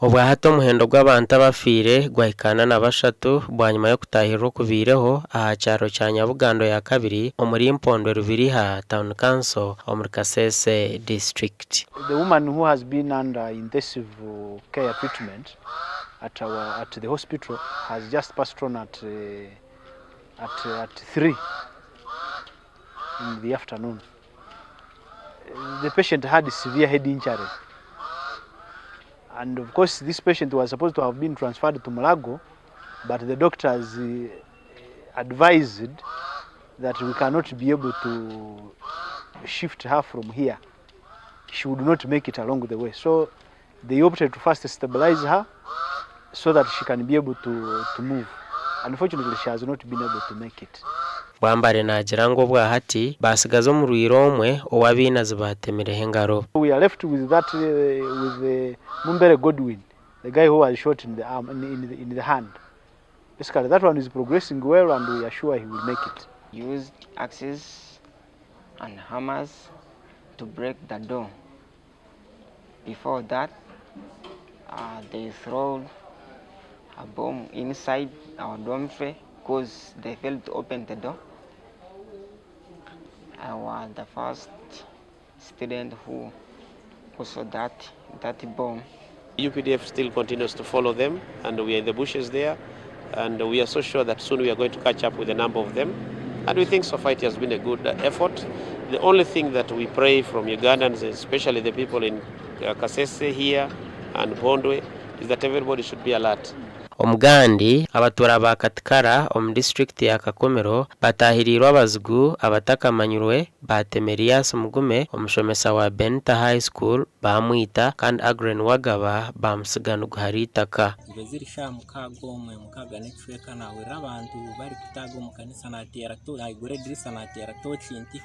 Obwahati omuhendo gw'abantu abafiire gwahikaana na bashatu bwanyima y'okutaahirira okubaireho aha kyaro kya Nyabugando ya kabiri omuri Mpondwe Rubiriha Town Council omuri Kasese District. The woman who has been under intensive care treatment at our at the hospital has just passed on at at at 3 in the afternoon. The patient had severe head injury and of course this patient was supposed to have been transferred to Mulago but the doctors eh, advised that we cannot be able to shift her from here. She would not make it along the way. So they opted to first stabilize her so that she can be able to, to move. Unfortunately, she has not been able to make it. Bwambare naagira ngu obwahati baatsigaza omurwaire omwe ou abainazi baatemireho engaro. We are left with that, with uh, Mumbere Godwin, the guy who was shot in the arm, in, in, the, in the hand. Basically, that one is progressing well, and we are sure he will make it. Used axes and hammers to break the door. Before that, they throw a bomb inside our dormitory because they failed to open the door. I was the first student who, who saw that, that bomb. UPDF still continues to follow them, and we are in the bushes there, and we are so sure that soon we are going to catch up with a number of them. And we think so far it has been a good effort. The only thing that we pray from Ugandans, especially the people in Kasese here and Mpondwe, is that everybody should be alert. Omugandi, abatuura ba Katikara omu disiturikiti ya Kakumiro bataahiriirwe abazigu abatakamanyirwe baatema Elias Mugume omushomesa wa Benita High School baamwita kandi Agren Wagaba baamutsiga niguhara eitaka. Ziba ziri shaaha mukaaga omwe, mukaaga n'ekicweka naahurira abantu barikutaaga omu kanisa naateera naigura edirisa naateera tooki nti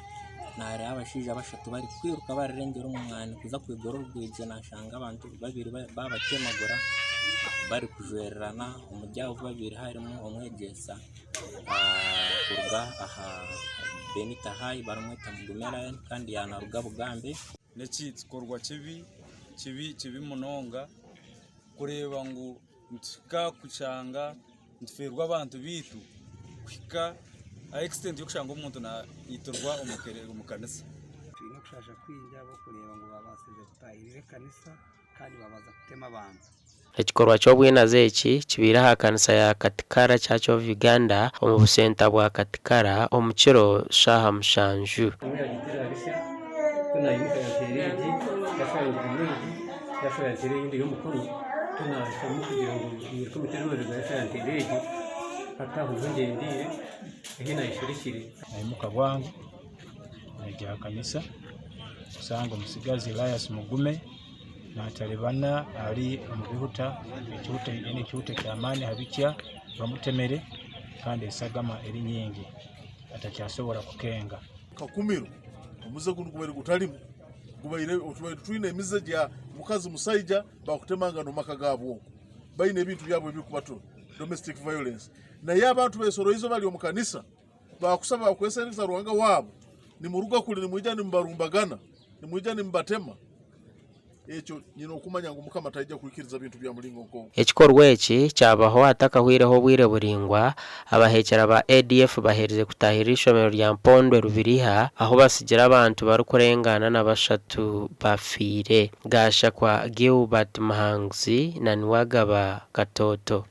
naareeba abashaija bashatu barikwiruka barirengyera omu mwani kuza kwigura orwigi naashanga abantu babiri baabatemagura barikujwererana omuri abo babiri harimu omwegyesa kuruga aha Benita High barimweta Mugume Lion kandi yaanaruga Bugambe. N'ekikorwa kibi kibi kibi munonga kureeba ngu nituhika kushanga nitufeerwa abantu baitu kuhika aha extent y'okushanga omuntu naitirwa omu kanisa. Twine okushaasha kwingi ahabw'okureeba ngu babaasize kutaahirira ekanisa kandi baabaasa kutema abantu. Ekikorwa ky'obwinazi eki kibaire aha kanisa ya Katikara Church of Uganda omu busenta bwa Katikara omu kiro shaaha mushanju. Emwe yagiitira bisya, ku naayimuka yanteera egi, yashusha yangirira egi, yashusha yanteera eyindi y'omukono, ku naasharamu kugira ngu nyiruke muteere amabega yashusha yanteera egi, hati aho niho ngyendeire ahi naayesherekire. Naimuka bwangu naija aha kanisa kushanga omutsigazi Elias Mugume naatarebana ari omu bihuta, ekihuta aine ekihuta ky'amaani aha bikya bamutemere kandi esagama eri nyingi atakyasobora kukenga. Kakumiro omuze gunu gubaire gutarimu gubaire tubaire twine emize gya mukazi musaija bakutemangana omu maka gaabo okwo baine ebintu byabo ebirikubatura domestic violence naye abantu besoroize bari omu kanisa bakusaba bakwesengereza Ruhanga waabo nimuruga kuri nimwija nimubarumbagana nimwija nimubatema ekyo nyine okumanya ngu Mukama taija kwikiriza bintu bya muringo nk'ogwo. Ekikorwa eki kyabaho hatakahweireho obwire buraingwa, abaheekyera ba ADF baherize kutaahirira eishomero rya Mpondwe Rubiriha ahu batsigire abantu barikurengaana na bashatu bafiire. Gashakwa Gilbert Muhanguzi na Niwagaba Katooto.